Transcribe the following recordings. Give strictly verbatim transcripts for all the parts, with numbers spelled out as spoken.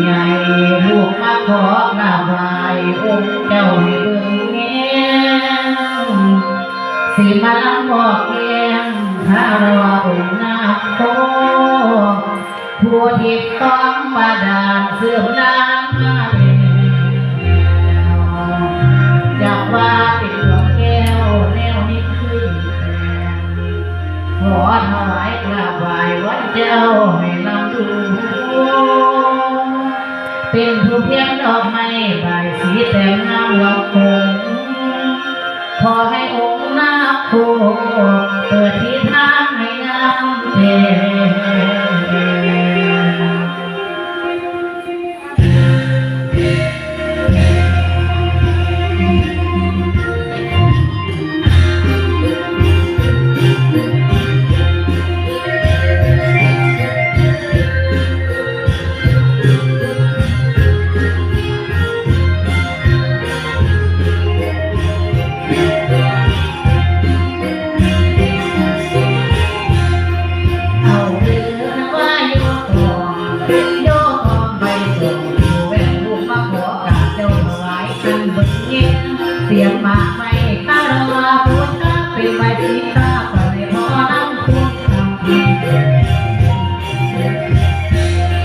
ใหญ่ลูกมาขอกราบไหว้องค์เจ้าให้เบิ่งแยง สิมาลำบอกแยงคารวะองค์นาคโค ผู้ทิพย์ต้องบาดาลสืบนานมาแล้ว จักว่าเป็นดวงแก้วแนวนี้ขึ้น ขอถวายกราบไหว้วันเจ้าให้ลำดู เป็นผู้เพียงดอกไม้ใบายสีแต่งงามลำคง ขอให้องค์นาคโคเปิดทิศทางให้งามแท้ เอาเรือนว่าโยกองโยกองไปส่งผู้แว่นลูกมาขอกราบเจ้าถวายกันเบิ่งเย็น เตรียมหมากไม้คารวะพุทธะเป็นใบสีตาก่อนในพ่อน้ำพุทธ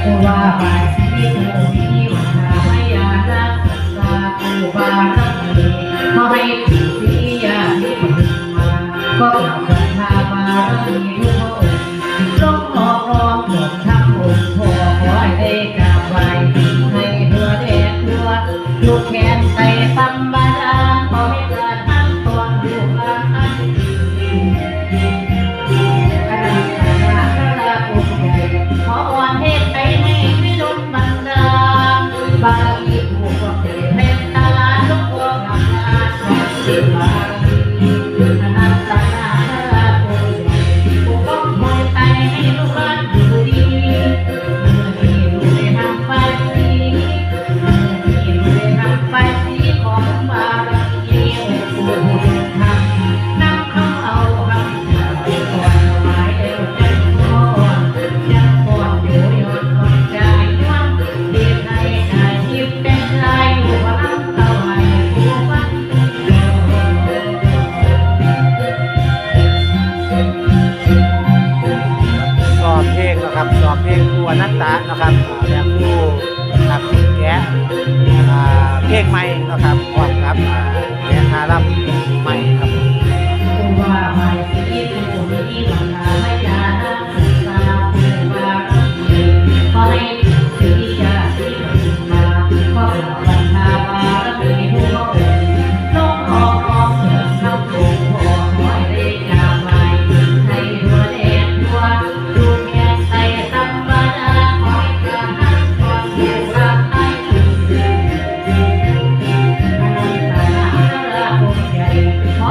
ผู้ว่าบายสีผู้มีวัฒนพยารักษาผู้บารมี ขอให้ผู้ศรีญาติปทุมมา ก็กราบศรัทธาบารมีทุกพระองค์ ลงหลอกล้อมหลอกทำองค์พ่อ ขอให้ได้กราบไหว้ ให้ทั่วแดนทั่ว ทุกแขนไตธรรมดา ขอให้เกิดทั้งตนลูกหลาน อนันตนาคราชองค์ใหญ่ ขอพรเทพไทยให้ไม่ล้นบันดาล บารมีผู้ก็เกิดเมตตา ทุกพวกอำนาจของเทพบารมี อนันตนาคราชองค์ใหญ่ ปกป้องคอยไตให้ลูกหลานอยู่ดี เมื่อที่ลูกได้ทำไป สอบเพลงนะครับ สอบเพลงครูอนันตะนะครับ อ่า แม่ครูครับ แกะ อ่า เพลงใหม่นะครับ พร้อมกับ อ่า แกะท่ารำใหม่ครับ ผู้ว่าไหว้ศรีผู้มีวัฒนพยารักษาผู้บารมี ขอให้ศรีญาติปทุมมา ขอกราบ บรรดาบารมีทุกพระองค์ ลงขอพรเถิดพระองค์พ่อ ขอให้ได้กราบไหว้ ให้ทั่วแดนทั่ว ทุกแห่งไตธรรมดา ขอให้กราบทั้งก่อนลูกหลานไทย อนันตนาคราชองค์ใหญ่ ขอ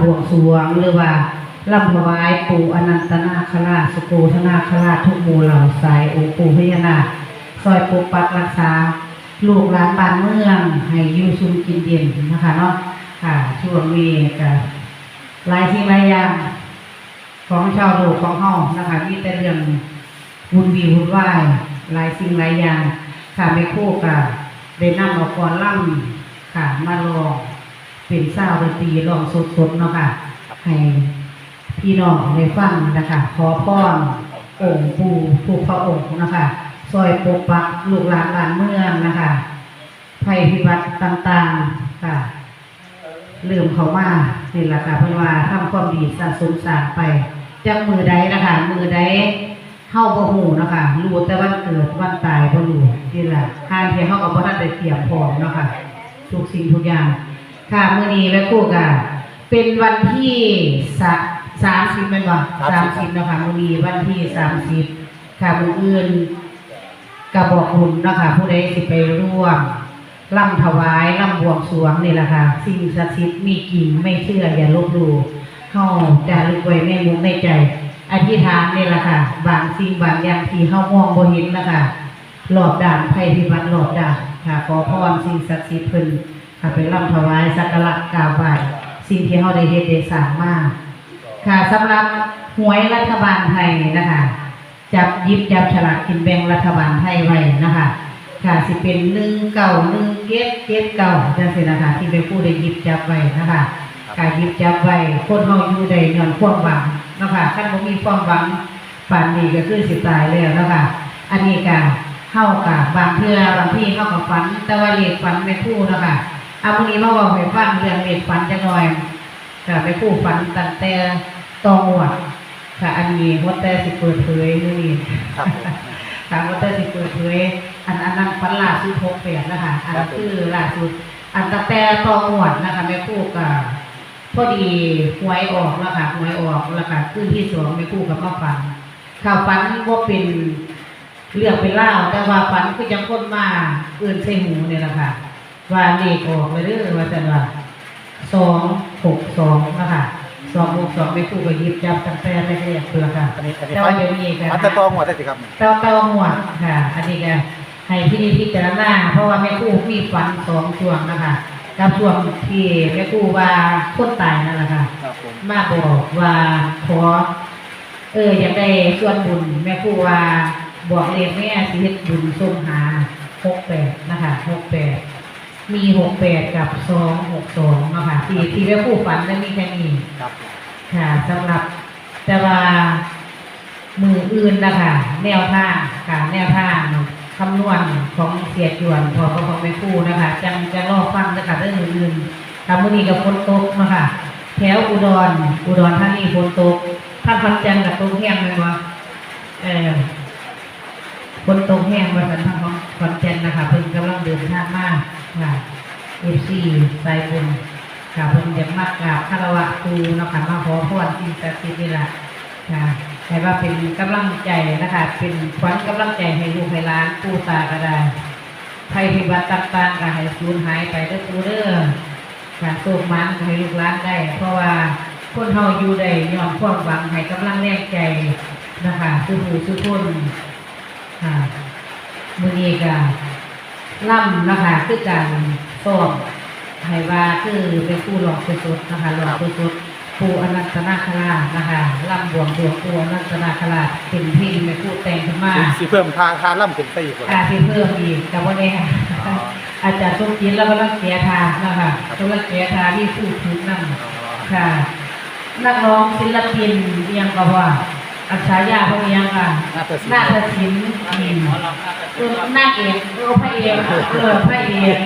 บวงสรวง หรือว่าลำถวายปู่อนันตนาคราช สุโกธนาคราช ทุกหมู่เหล่า สายองค์ปู่พญานาค ซอยปกปักรักษาลูกหลานบ้านเมือง ให้อยู่สุขกินเย็นนะคะเนาะ ค่ะ ช่วงนี้ก็หลายสิ่งหลายอย่างของชาวโลกของเฮานะคะ มีแต่เรื่องวุ่นวีวุ่นวาย หลายสิ่งหลายอย่าง ค่ะ แม่ครูก็ได้นำเอาฟ้อนรำค่ะ มาร้องเป็นซาวด์ดนตรีร้องสดๆเนาะค่ะ ให้พี่น้องได้ฟังนะคะ ขอพรองค์ปู่ทุกพระองค์นะคะ ซอยปกปักลูกหลานบ้านเมืองนะคะ ภัยพิบัติต่างๆค่ะ เริ่มเข้ามานี่ล่ะค่ะ เพิ่นว่าทำความดีสะสมสร้างไป จักมื้อใดนะคะ มื้อใดเฮาบ่ฮู้เนาะค่ะ รู้แต่วันเกิดวันตายบ่รู้นี่ล่ะ ห่าลางเที่ยเฮาก็บ่ทันได้เตรียมพร้อมเนาะค่ะ ทุกสิ่งทุกอย่าง ค่ะ มื้อนี้แม่ครูก็เป็นวันที่สะ สามสิบแม่นบ่ สามสิบ สามสิบเนาะค่ะ มื้อนี้วันที่สามสิบ ค่ะ มื้ออื่นก็บอกบุญเนาะค่ะ ผู้ใดสิไปร่วม ลำถวาย ลำบวงสรวงนี่ล่ะค่ะ สิ่งศักดิ์สิทธิ์มีจริง ไม่เชื่ออย่าลบหลู่ เฮาจารึกไว้ในมุกในใจ อธิษฐานนี่ล่ะค่ะ บางสิ่งบางอย่างที่เฮามองบ่เห็นนะคะ รอบด้าน ภัยพิบัติรอบด้านค่ะ ขอพรสิ่งศักดิ์สิทธิ์เพิ่นค่ะ ไปลำถวายสักการะกราบไหว้สิ่งที่เฮาได้เฮ็ดได้สร้างมา ค่ะ สำหรับหวยรัฐบาลไทยนะคะ จับหยิบจับฉลากกินแบ่งรัฐบาลไทยไว้นะคะ ค่ะ สิเป็น หนึ่งเก้า หนึ่งเจ็ด เจ็ดเก้า จังซี้นะคะ ที่แม่ครูได้หยิบจับไว้นะคะ ค่ะ หยิบจับไว้ คนเฮาอยู่ได้ย้อนความหวังเนาะค่ะ คันบ่มีความหวัง ปานนี้ก็คือสิตายแล้วเนาะค่ะ อันนี้ก็ เฮาก็บางเทื่อบางทีเฮาก็ฝัน แต่ว่าเลขฝันแม่ครูเนาะค่ะ เอามื้อนี้มาเว้าให้ฟังเรื่องเลขฝันจักหน่อย ค่ะ แม่ครูฝันตั้งแต่ต่องวด ค่ะ อันนี้หัวแต่สิเปิดเผยมื้อนี้ ครับผม ค่ะ หัวแต่สิเปิดเผย อัน อันนั้นฝันล่าสุด หกแปด นะคะ อันนั้น ครับผม คือล่าสุด อันตั้งแต่ต่องวดนะคะ แม่ครูก็ พอดีหวยออกเนาะค่ะ หวยออก แล้วก็คืนที่สองแม่ครูก็มาฝัน ค่ะ ฝันบ่เป็นเรื่องเป็นราว แต่ว่าฝันคือจั่งคนมาเอิ้นใส่หูนี่ล่ะค่ะ ว่าเลขออกแล้วเด้อ ว่าซั่นว่า สองหกสอง นะคะ สองหกสอง แม่ครูก็หยิบจับตั้งแต่แรกๆพุ้นล่ะค่ะ อันนี้ อันนี้ แต่ว่าเดี๋ยวนี้ก็ มาแต่ต่องวดได้สิครับ ต่อ ต่องวดค่ะ อันนี้ก็ให้พินิจพิจารณา เพราะว่าแม่ครูมีฝันสองช่วงนะคะ กับช่วงที่แม่ครูว่าคนตายนั่นล่ะค่ะ ครับผม มาบอกว่าขอ เออ อยากได้ส่วนบุญ แม่ครูว่าบอกเลขแม่สิเฮ็ดบุญส่งหา หกแปด นะคะ หกแปด มี หกแปด กับ สองหกสอง เนาะค่ะ ที่ ที่แม่ครูฝันได้มีแค่นี้ ครับผม ค่ะ สำหรับ แต่ว่ามื้ออื่นนะคะ แนวทางค่ะ แนวทางคำนวณของเสียจวน พร้อมกับของแม่ครูนะคะ จั่ง จั่งรอฟังนะคะ เด้อ มื้ออื่น ค่ะ มื้อนี้ก็ฝนตกเนาะค่ะ แถวอุดร อุดรธานีฝนตก ทางขอนแก่นก็ตกแฮงแม่นบ่ เอ่อ ฝนตกแฮงว่าซั่น ทางขอน ขอนแก่นนะคะ เพิ่นกำลังเดินทางมาค่ะ เอฟซี สายบุญค่ะ เพิ่นอยากมากราบคารวะปู่เนาะค่ะ มาขอพรสิ่งศักดิ์สิทธิ์นี่ล่ะค่ะ ให้ว่าเป็นกำลังใจนะคะ เป็นขวัญกำลังใจให้ลูกให้หลาน ปู่ตาก็ได้ ภัยพิบัติต่างๆก็ให้สูญหายไปเด้อปู่เด้อ ค่ะ โชคหมานก็ให้ลูกหลานได้ เพราะว่าคนเฮาอยู่ได้ย้อนความหวัง ให้กำลังแรงใจนะคะ สู่ผู้สู่คน ค่ะ มื้อนี้ก็ลำนะคะ คือการซ้อม ให้ว่าคือเป็นผู้ร้องสดๆนะคะ ร้องสดๆ ปู่อนันตนาคราชนะคะ ลำบวงสรวงปู่อนันตนาคราช เป็นเพลงแม่ครูแต่งขึ้นมา สิ สิเพิ่มท่า ท่าลำขึ้นไปอีกบ่ ค่ะ สิเพิ่มอีก ก็บ่แน่ อ๋อ อาจารย์สมจิตเรากำลังแก้ท่านะคะ ครับ กำลังแก้ท่า มีครูฝึกนำ อ๋อ ค่ะ นักร้องศิลปินอิหยังก็ว่า อันฉายาเพิ่นอิหยังค่ะ นาฏศิลป์ นาฏศิลป์ อืม เออ นางเอก เออ พระเอก เออ พระเอก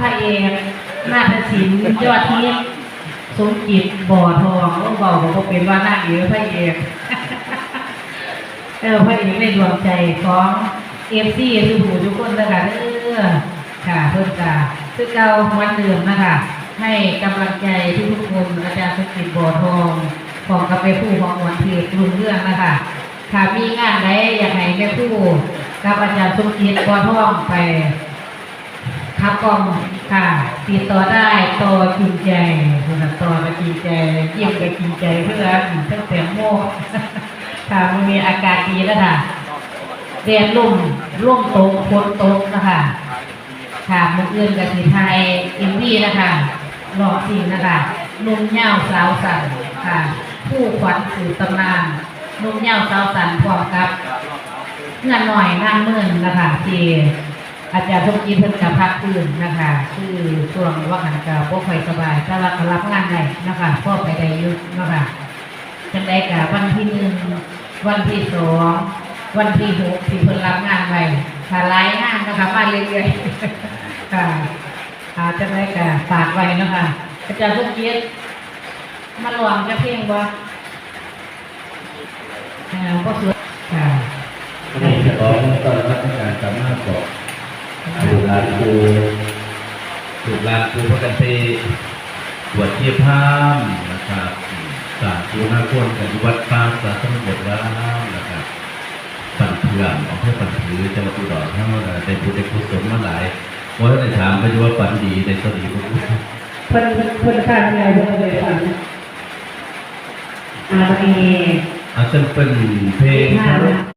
พระเอก นาฏศิลป์ ยอดฮิต สมจิต บ่อทอง โอ้ เว้าก็บ่เป็นว่านางเอก พระเอก เออ พระเอกในดวงใจของ เอฟซี ทุกผู้ทุกคนนะคะ เด้อ ค่ะ เพิ่นก็คือเก่าเหมือนเดิมนะคะ ให้กำลังใจทุกๆคน อาจารย์สมจิต บ่อทอง พร้อมกับแม่ครู หอมหวน เทพรุ่งเรืองนะคะ ค่ะ มีงานใดอยากให้แม่ครูกับอาจารย์สมจิต บ่อทอง ไปข กล้องค่ะ ติดต่อได้ ต่อจริงใจ คุณต่อก็จริงใจ ยิ้มก็จริงใจ เพื่อทั้งแตงโมค่ะ มื้อนี้อากาศดีแล้วค่ะ แดดร่ม ร่มตก ฝนตกนะคะ ค่ะ มื้ออื่นก็สิถ่ายเอ็มวีนะคะ ร้องเพลงนะคะ หนุ่มยาวสาวสั้นค่ะ คู่ขวัญสืบตำนาน หนุ่มยาวสาวสั้นพร้อมกับ เฮือนน้อยนางเมินนะคะ ที่อาจารย์สมจิตเพิ่นก็พักฟื้นนะคะ คือช่วงว่าหันก็บ่ค่อยสบาย แต่ว่าก็รับงานได้นะคะ พอไปได้อยู่นะคะ จังใดก็วันที่หนึ่ง วันที่สอง วันที่หก ที่เพิ่นรับงานไว้ ค่ะ หลายงานนะคะ มาเรื่อยๆ ค่ะ ค่ะ จังใดก็ฝากไว้นะคะ อาจารย์สมจิต มาร้องจักเพลงบ่ อ่า บ่สุด ค่ะ วันนี้ฉลองต้อนรับเทศกาลสามารถบอกลูกหลานครู ลูกหลานครูพากันไปบวชเชียรพราหมณ์นะครับ สร้างครูนาควนกันที่วัดป่าสาธรรมบทวารามนะครับ บ้านเพื่อน อำเภอบ้านผือ จังหวัดอุดร เฮาน่ะได้บุญได้กุศลมาหลาย บ่ทันได้ถามก็อยู่ว่าฝันดี ได้ตัวดีบ่รู้ เพิ่น เพิ่น เพิ่นข้างยายเพิ่นบ่ได้ฝัน อ่า บัดนี้ อาจารย์เปิ้นเพลง ค่ะ